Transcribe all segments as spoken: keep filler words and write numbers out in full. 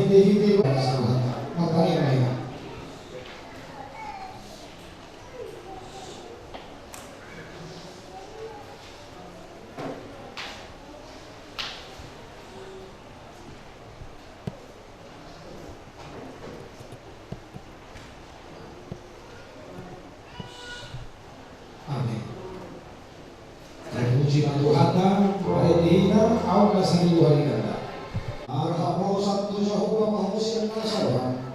Hite-hite, martangiang ma hita. Amin. Tarpuji ma Tuhanta, marende hita, aut na sari Tuhan i nanda. Marhaposan tu Jahowa ma ho sian nasa roham.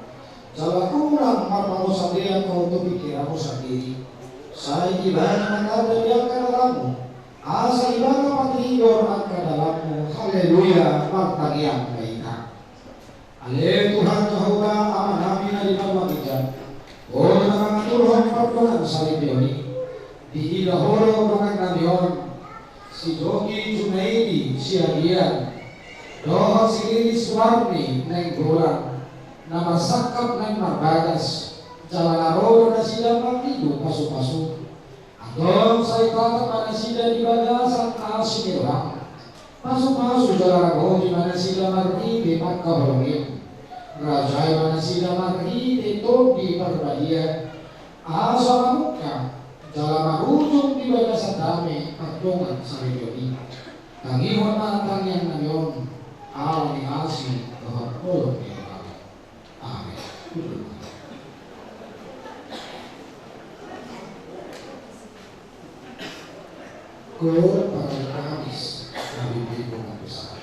Jala unang marpangunsandean ho tu pingkiranmu sandiri. Sai Ibana ma tanda di angka dalanmu. Asa Ibana ma tigor angka dalanmu. Haleluya, martangiang ma hita. Ale Tuhan Jahowa, Amanami na di banua ginjang, Ho do na mangaturhon pardongan saripeon i. Diida Ho do dongannami on, si Joki Junaidi Siagian dohot si Lilis Suwarni Nainggolan, na marsangkap naeng marbagas, jala na ro do nasida mangido pasu-pasu. Antong sai tatap ma nasida di bagasan asi ni roham. Pasu-pasu jala ramoti ma nasida marhite pangkaholongan. Rajai ma nasida marhite Tondi Parbadia. Asa mamungka jala marujung di bagasan dame pardongan saripeon i. Tangihon ma tangiangnami on, ala ni asi dohot holong ni roham. Amin. Kor parangkabis na bibit bongan besar.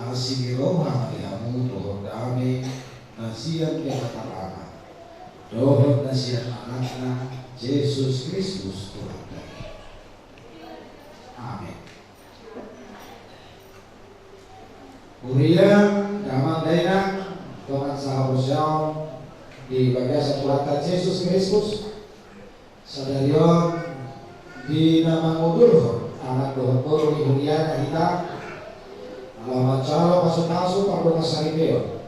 Asi ni roha ma di hamu dohot dame na sian Debata Ama dohot na sian Anakna Jesus Kristus Tuhanta. Amen. Huria, damang dainang, dongan sahaporseaon di bagasan Tuhanta Jesus Kristus, sadari on di na mangudurhon anak dohot boru ni huriana hita, ala manjalo pasupasu pardongansaripeon,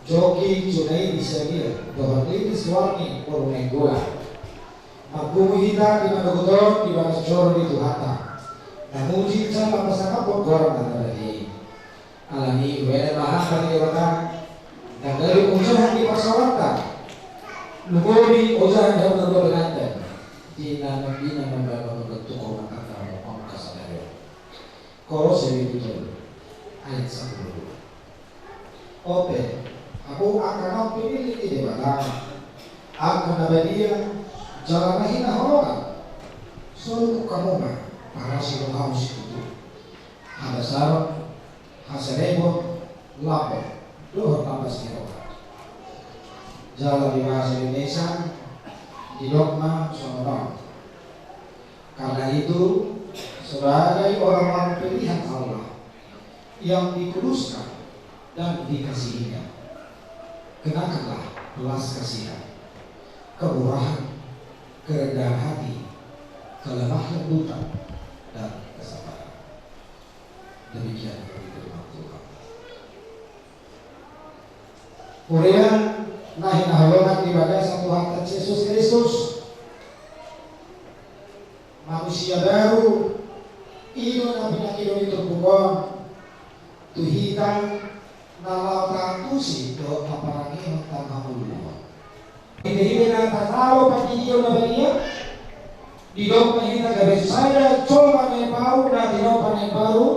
Joki Junaidi Siagian dohot Lilis Warni boru Nainggolan. Marpungu hita di manogot on di bagas joro ni Tuhanta, mamuji jala pasangaphon goarna na badia i. Alani i huhilala ma hata di Debata, ndang gabe ojahan di parsaoranta, lumobi ojahan di hamu na dua penganten, di na mambina, mambahen, mambangun tu komatangga mangka sadari on. Kolose bindu tolu ayat sampulu dua. Ope, hamu angka naung pinillit ni Debata, angka na badia jala na hinaholongan, solu hamu ma parasi rohamu situtu, habasaron, haserepon, lambok dohot tambas ni roha. Jala di bahasa Indonesia didok ma songon on. Karena itu, sebagai orang-orang pilihan Allah yang dikuduskan dan dikasihi-Nya, kenakanlah belas kasihan, kemurahan, kerendahan hati, kelemah lembutan, dan kesabaran. Demikian kami terima Tuhan. Huria na hinaholongan di bagasan Tuhanta Jesus Kristus, manusia baru i do na pinangido ni turpuk on tu hita na laho taantusi dohot taparangehon tano hangoluan. Hita-hita na taralo pandidion na badia, didok ma hita gabe sada jolma na imbaru, na tinompa na imbaru,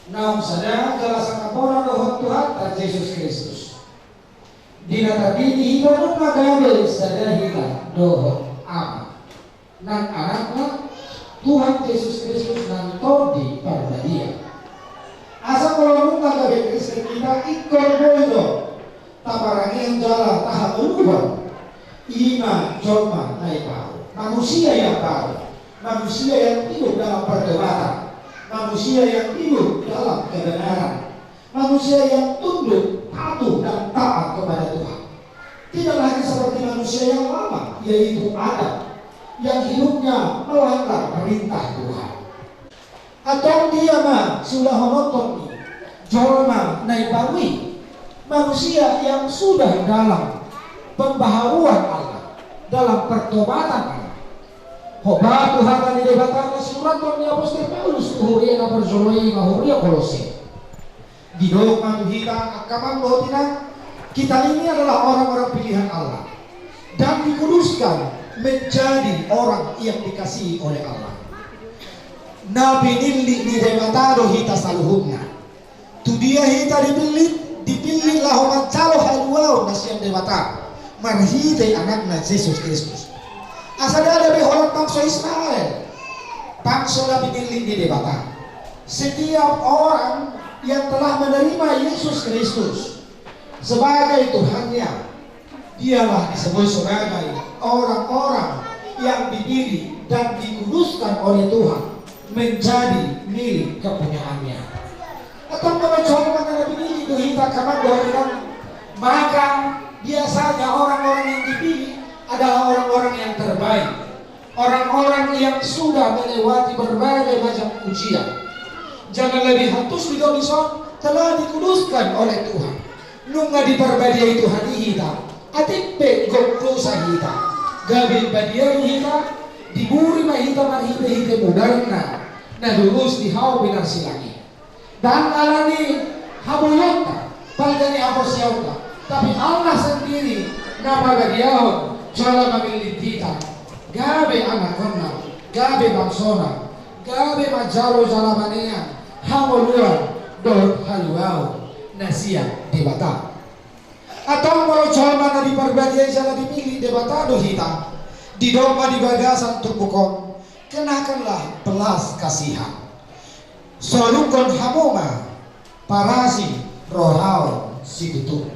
naung sada jala sangap hona dohot Tuhanta Jesus Kristus. Di na tardidi hita nunga gabe sada hita dohot Ama nang Anakna, Tuhan Jesus Kristus nang Tondi Parbadia. Asa molo nunga gabe Kristen hita, ingkon boi do taparangehon jala tahangoluhon. I ma jolma na imbaru, manusia yang baru, manusia yang hidup dalam pertobatan, manusia yang hidup dalam kebenaran, manusia yang tunduk, patuh, dan taat kepada Tuhan. Tidak lagi seperti manusia yang lama, yaitu Adam, yang hidupnya melanggar perintah Tuhan. Antong dia ma siulahononton ni jolma na imbaru i? Manusia yang sudah dalam pembaharuan Allah, dalam pertobatan Allah. Hombar tu hata ni Debata na sinurat ni apostel Paulus tu huria na parjolo i, ma huria Kolose. Didok ma tu hita, angka amang dohot inang, kita ini adalah orang-orang pilihan Allah dan dikuduskan menjadi orang yang dikasihi oleh Allah. Na pinillit ni Debata do hita saluhutna. Tu dia hita dipillit? Dipillit laho manjalo haluaon na sian Debata marhite Anakna Jesus Kristus. Asa ndada be holan bangso Israel, bangso na pinillit ni Debata. Setiap orang yang telah menerima Yesus Kristus sebagai Tuhannya, dialah disebut sebagai orang-orang yang dipilih dan dikuduskan oleh Tuhan menjadi milik kepunyaannya. Tong molo jolma na pinili do hita, amang dohot inang, maka biasanya orang-orang yang dipilih adalah orang-orang yang terbaik, orang-orang yang sudah melewati berbagai macam ujian. Jangan lebih hatus di dison, telah dikuduskan oleh Tuhan. Nunga diparbadiai Tuhan i hita, atik pe gok dosa hita, gabe badia do hita, diburi ma hita marhite-hite mudarna na durus di hau pinarsilang i. Ndang alani haboionta, palga ni haporseaonta, tapi Allah sandiri na parbadiahon jala mamillit hita gabe anakonna, gabe bangsona, gabe manjalo jala maneang hangoluan dohot haluaon na sian Debata. Antong molo jolma na diparbadiai jala dipillit Debata do hita, didok ma di bagasan turpuk on, kenakanlah belas kasihan. Solukkon hamu ma parasi rohaon situtu.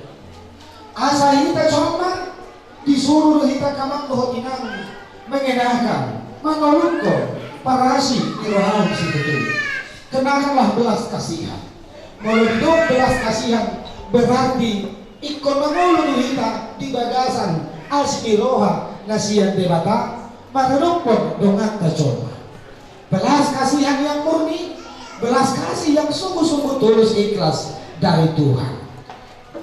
Asa hita jolma disuru do hita, amang dohot inang, mengenakan, manolukkon parasi ni rohaon situtu. Kenakanlah belas kasihan. Molo didok belas kasihan, berarti ingkon mangolu do hita di bagasan asi ni roha na sian Debata maradophon donganta jolma. Belas kasihan yang murni, belas kasih yang sungguh-sungguh tulus ikhlas dari Tuhan.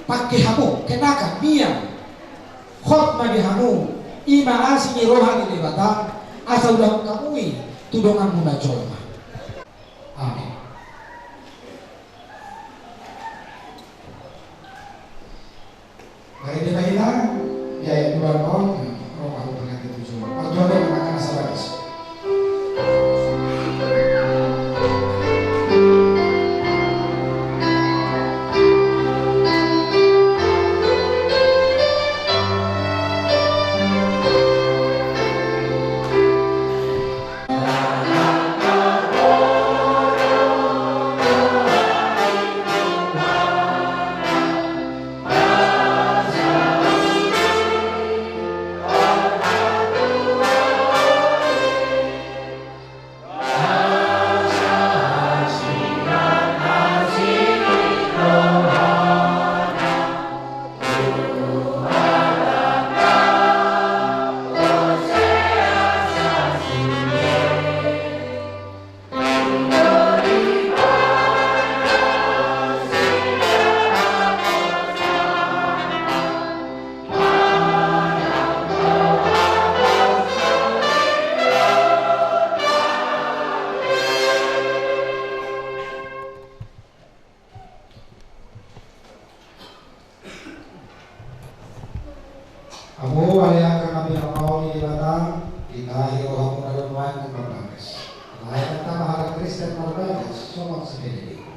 Pangke hamu, kenakan, mian, hot ma di hamu, i ma asi ni roha ni Debata, asa ulahon hamu i tu donganmuna jolma. Amin. Baik, kita hilang di ayat dua nol, Roma hubungan ketujuh. Perjuangan anak-anak sabar. Hamu ale angka na pinapauli Debata, ditahi rohamu na domu mambagas. Lae tama halak Kristen marbagas songon sipelebegu.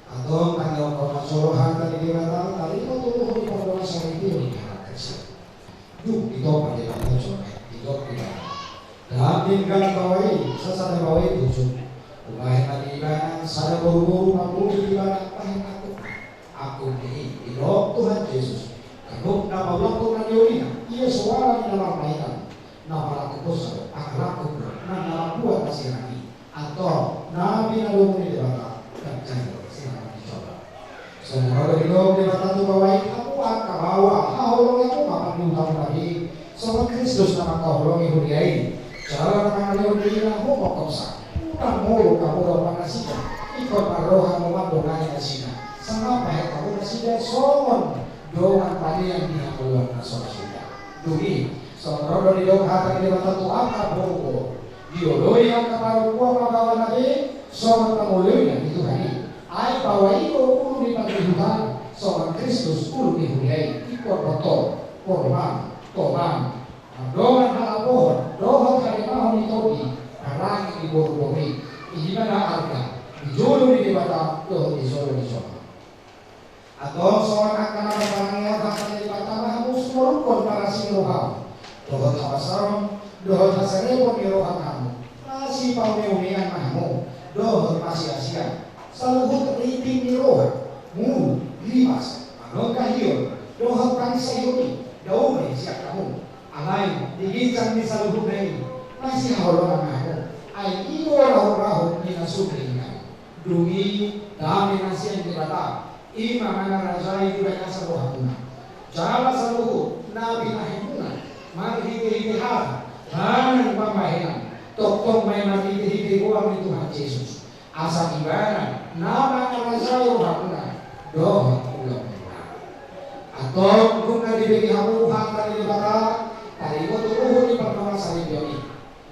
Antong tangiangkon ma jolo hata ni Debata, tarima tu luhut ni pardongansaripeon ni halak Kristen. Dung ditompa Debata jolma, didok Debata: Dang denggan baoa i, sasada baoa i bujur. Umbahen ma di ibana sada boruboru pamboli di ibana bahen angkupna. Angkup ni i didok Tuhan Jesus: Ganup na paulakon na niolina, ia so ala ni na marmaetan, na palangkuponsa do, pangalangkup do nang na mambuat na sirang i. Antong na pinadomu ni Debata, ganjang do sirang ni jolma. Songon on do didok Debata tu baoa i: Hamu angka baoa, haholongi hamu ma pandihutamuna be, songon Kristus na mangkaholongi huria i, jala na mangalehon dirina hohom mangkopsa. Unang molo hamu dohot nasida ingkon marroha mamandongani nasida, sangap bahen hamu nasida songon dongan panean di hangoluan na so ra suda. Dung i, songon on do didok hata ni Debata tu angka boruboru: Dioloi angka parompuan ma baoana be songon pangoloina di Tuhan i. Ai baoa i do ulu ni pandihuta, songon Kristus ulu ni huria i. Ingkon boto, porma, toman, mandongan halapohon dohot hademahon ni tondi, harangi di boruboru i. I ma na arga di jolo ni Debata dohot di jolo ni jolma. Antong songon angka na marpangidoan hata ni Debata ma hamu sumolukkon parasi ni rohamu, dohot habasaron, dohot haserepon ni roha ni hamu. Masipaumeaumean ma hamu dohot masiasian. Saluhut rinting ni roha, mulu, limas, manongka hiol, dohot tangis saihuthon, dao ma i sian hamu. Alai di ginjang ni saluhutna i, masihaholongan ma hamu. Ai i do rahut-rahut ni na sumurung i. Dung i, Dame na sian Debata, i ma mangarajai di bagasan rohamuna. Jala saluhut na binahenmuna, marhitehite hata, manang pambahenan, tongtong ma i marhitehite goar ni Tuhan Jesus. Asa Ibana na mangarajai rohamuna dohot ulaonmuna. Antong, nunga dibege hamu hata ni Debata, taringot tu uhum ni pardongansaripeon i.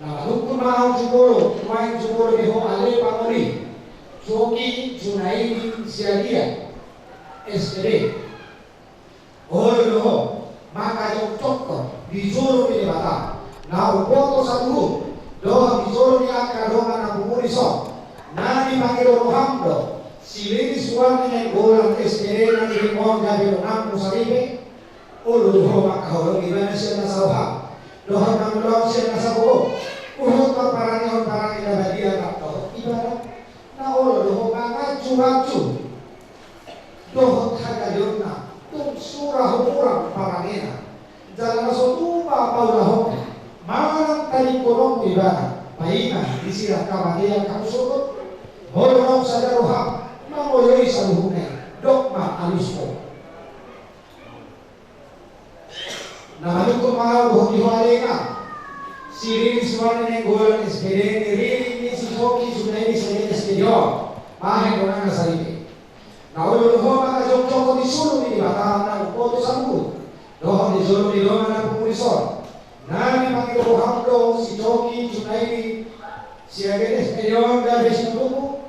Na manungkun ma ahu jumolo, nuaeng jumolo di ho ale pangoli, Coki Junaidi Siagian, S P D. Olo do ho mangkajongjongkon di jolo ni Debata na umboto saluhut, dohot di jolo ni angka dongan na pungu dison, na dipangido roham do si Lilis Suarni Nainggolan, S P D, na di rimon gabe donganmu saripe. Olo do ho mangkaholongi ibana sian nasa roham dohot mangulahon sian nasa gogo, uhum parparangehon parange na badia rap dohot ibana. Na olo do ho mangancurancu dohot hagaleonna tung sura humurang parangena, jala na so tupa paulahonna manang tadingkononmu ibana, paima di silang hamatean hamu sogot. Molo naung sada roham mangoloi saluhutna i, dok ma alusmu. Na manungkun ma ahu dohot di ho ale inang, si Lilis Suarni Nainggolan, S P D, ni riring ni si Coki Junaidi Siagian, S P D on, bahen donganna saripe. Na olo do ho mangkajongjongkon di jolo ni Debata na umboto saluhut, dohot di jolo ni dongan na pungu dison, na dipangido roham do si Coki Junaidi Siagian, S P D on, gabe sinutumu.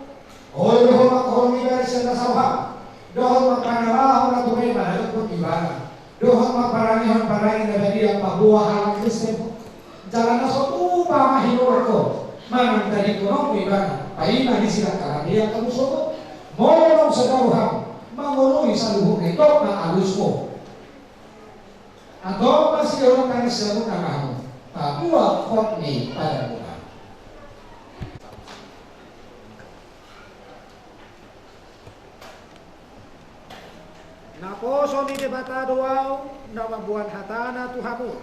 Olo do ho mangkaholongi ibana sian nasa roham dohot mangkanalahon na tumeba na dok ibana, dohot mangparangehon parange na badia paboa halak Kristen. Jala na so tupa ma hinorhon manang tadingkononmu ibana, paima di silang hamatean hamu sogot. Molo naung sada roham mangoloi saluhutna i, dok ma alusmu. Antong, marsihohot tangis sian hamu, pabuat hot ni padanmuna. Naposo ni Debata do ahu na mamboan hatana tu hamu,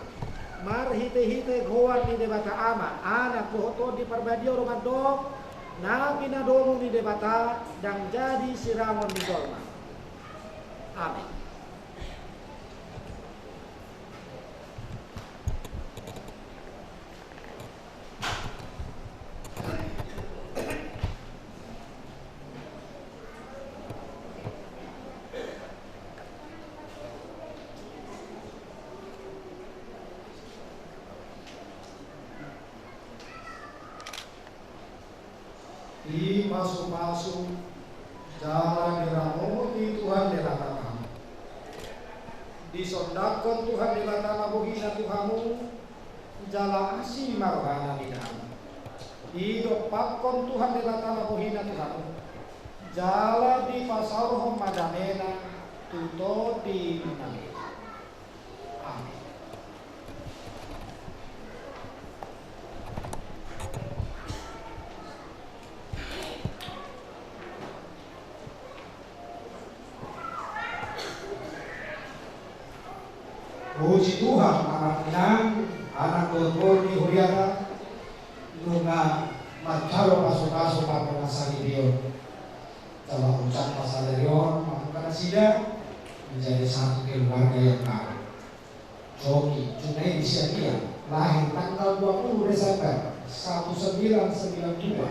marhitehite goar ni Debata Ama, Anak dohot Tondi Parbadia do mandok, na pinadomu ni Debata ndang jadi sirangon ni jolma. Amen. Dipasupasu jala diramoti Tuhan Debata ma hamu. Disondangkon Tuhan Debata ma bohina tu hamu, jala asi ma rohana di hamu. Didompakkon Tuhan Debata ma bohina tu hamu, jala dipasaorhon ma damena tu tondimuna. Amen. Puji Tuhan, anak inang, anak dohot boru ni huriata, nunga manjalo pasupasu pardongansaripeon. Jala ucap pasadarion mangkana sida menjadi satu keluarga yang baru. Coki Junaidi Siagian lahir tanggal dua puluh Desember seribu sembilan ratus sembilan puluh dua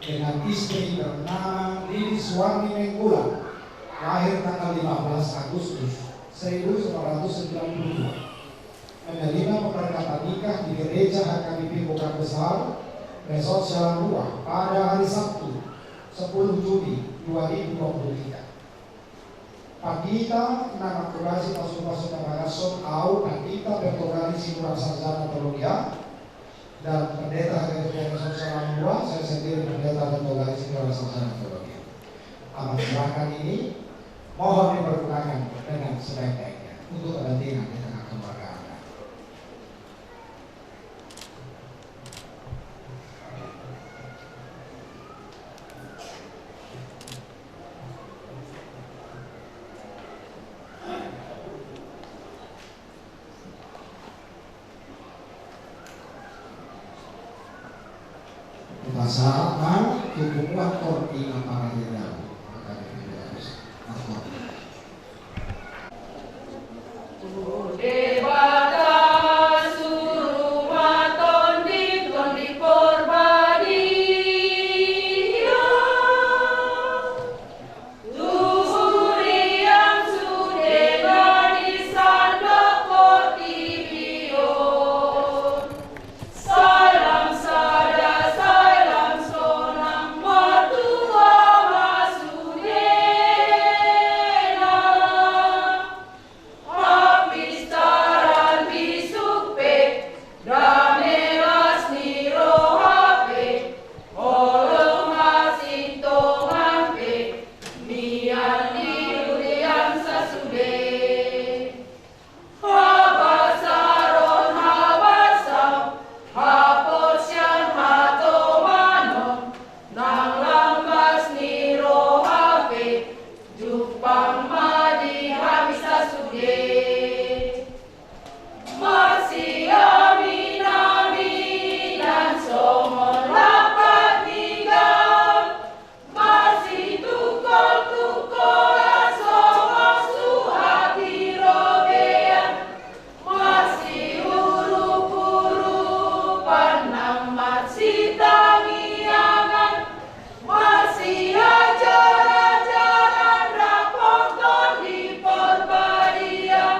dengan istri bernama Lilis Suarni Nainggolan, lahir tanggal lima belas Agustus seribu sembilan ratus sembilan puluh dua. Menerima pemberkatan nikah di Gereja H K B P Kota Besar, Resort Sialaan Rua, pada hari Sabtu, sepuluh Juni dua ribu dua puluh tiga. Pandita na mangkorasi pasupasu na marasson, au Pandita Bertogali Sitorus, sarjana teologia, dan Pendeta H K B P Resort Sialaan Rua, saya sendiri Pendeta Bertogali Sitorus, sarjana teologia. Amat serahkan ini, mohon dipergunakan dengan sebaik-baiknya untuk kepentingan di tengah keluarga Anda. Pasahat ma tu punguan on di lapangan. Madi hami sasude. Marsiaminaminan songon lampak ni gaol, marsitungkoltungkolan songon suhat di robean, marsiurupurupan nang marsitangiangan, marsiajarajaran rap hot di Parbadia.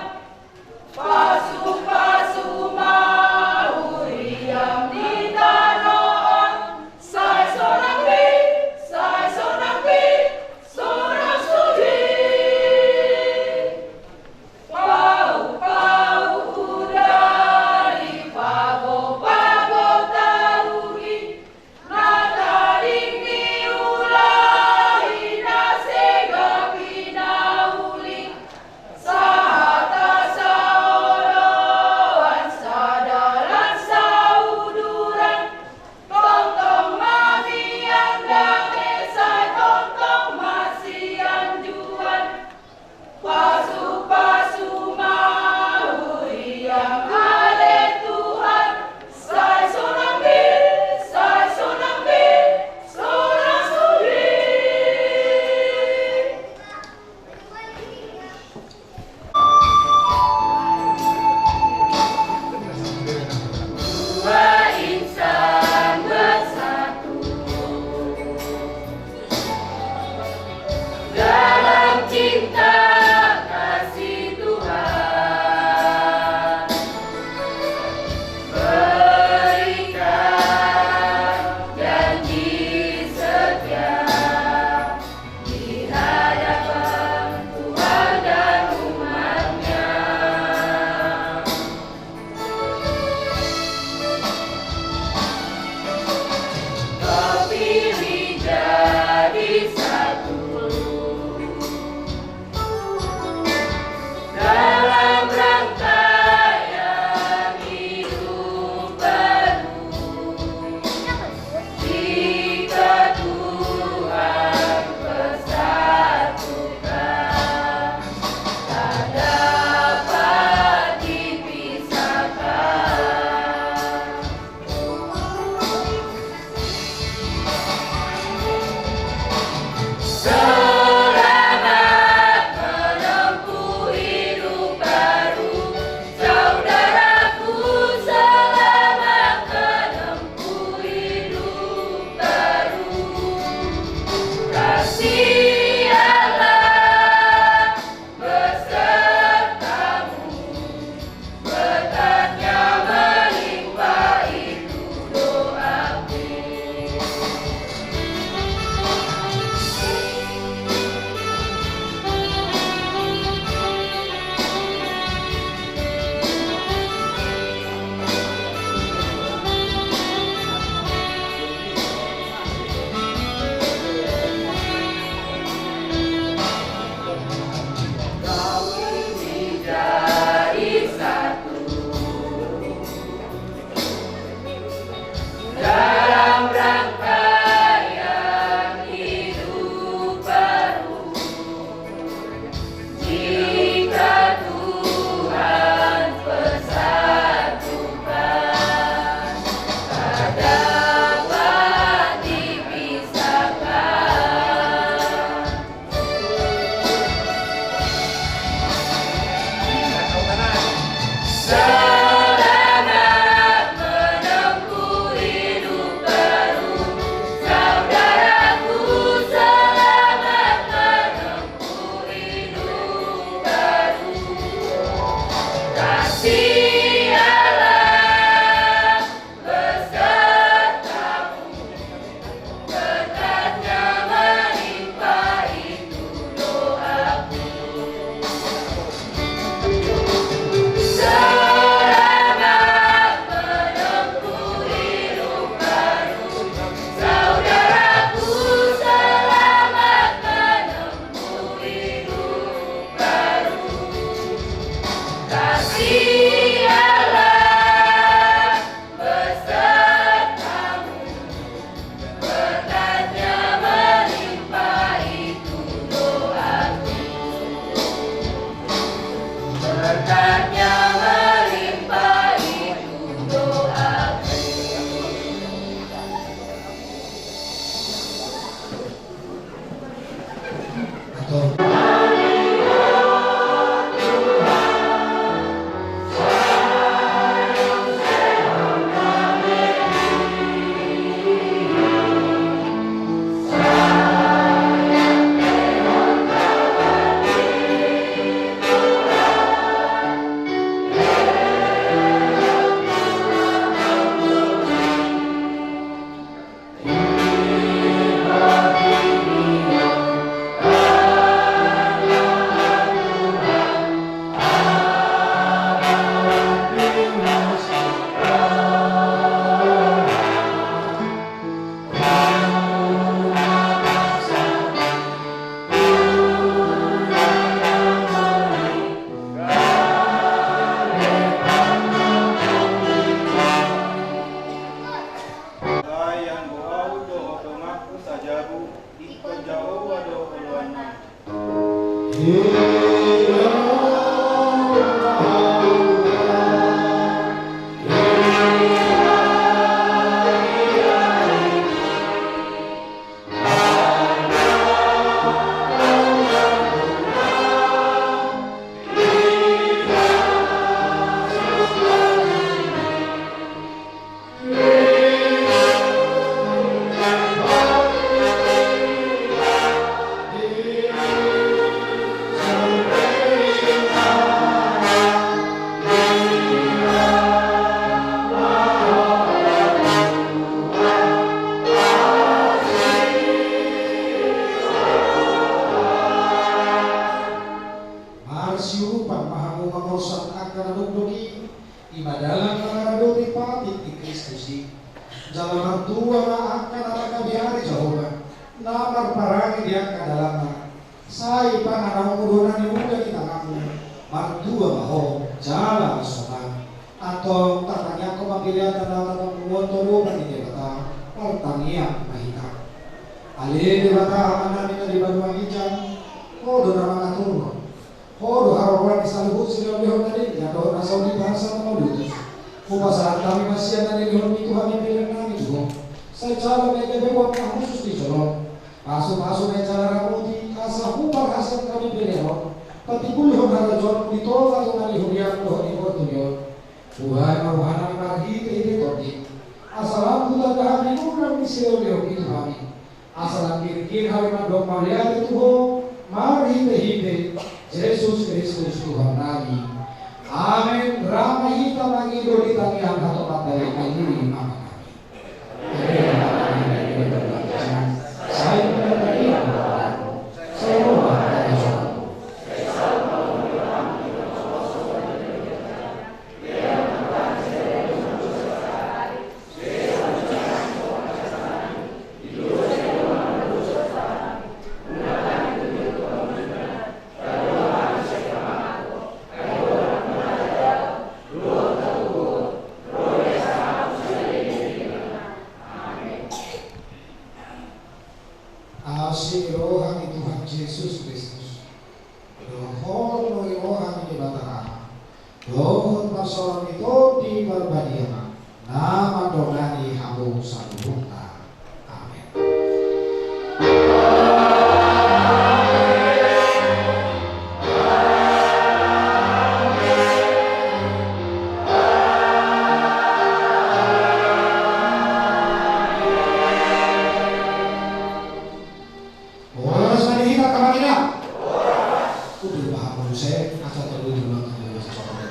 Alai anggo ahu dohot donganku sajabu, ingkon Jahowa do oloannami. Marsiurupan ma hamu mamorsan angka na dokdok i, i ma dalan na maradophon patik di Kristus i. Jala martua ma angka na manggabeari Jahowa, na marparange di angka dalanna. Sai pananaonmu do na niula di tanganmu, martua ma ho jala sonang. Antong tartangiangkon ma pelean na tapangidohon tu Debata, martangiang ma hita. Ale Debata Amanami na di banua ginjang, Ho do na mangaturhon. Ho do haroroan ni saluhut silehonlehon na denggan dohot na sauli basa na mauliutus. Hupasahat hami ma sian na nilehonmi tu hami pelean nami tu Ho. Sai jalo ma i gabe uap na hushus di jolom. Pasupasu ma i jala ramuti, asa huparhaseang hami pelean on patimbulhon harajaonmu di tongatonga ni huriam dohot di portibi on. Buhai ma rohanami marhitehite Tondim, asa lam hutanda hami nunga ni silehonlehonmi tu hami. Asa lam girgir hami mandok mauliate tu Ho marhitehite Jesus Kristus Tuhannami. Amen. Ra ma hita mangido di tangiang hatop mandai ai diri Amanami. Asi ni roha ni Tuhan Jesus Kristus, dohot ni roha ni Debata Ama, dohot parsaoran ni Tondi Parbadia, na mandongani hamu saluhutna. Amen. Horas ma di hita, Amang Ina. Horas. Udah paham, saya asal terlalu dulu, nggak usah soal.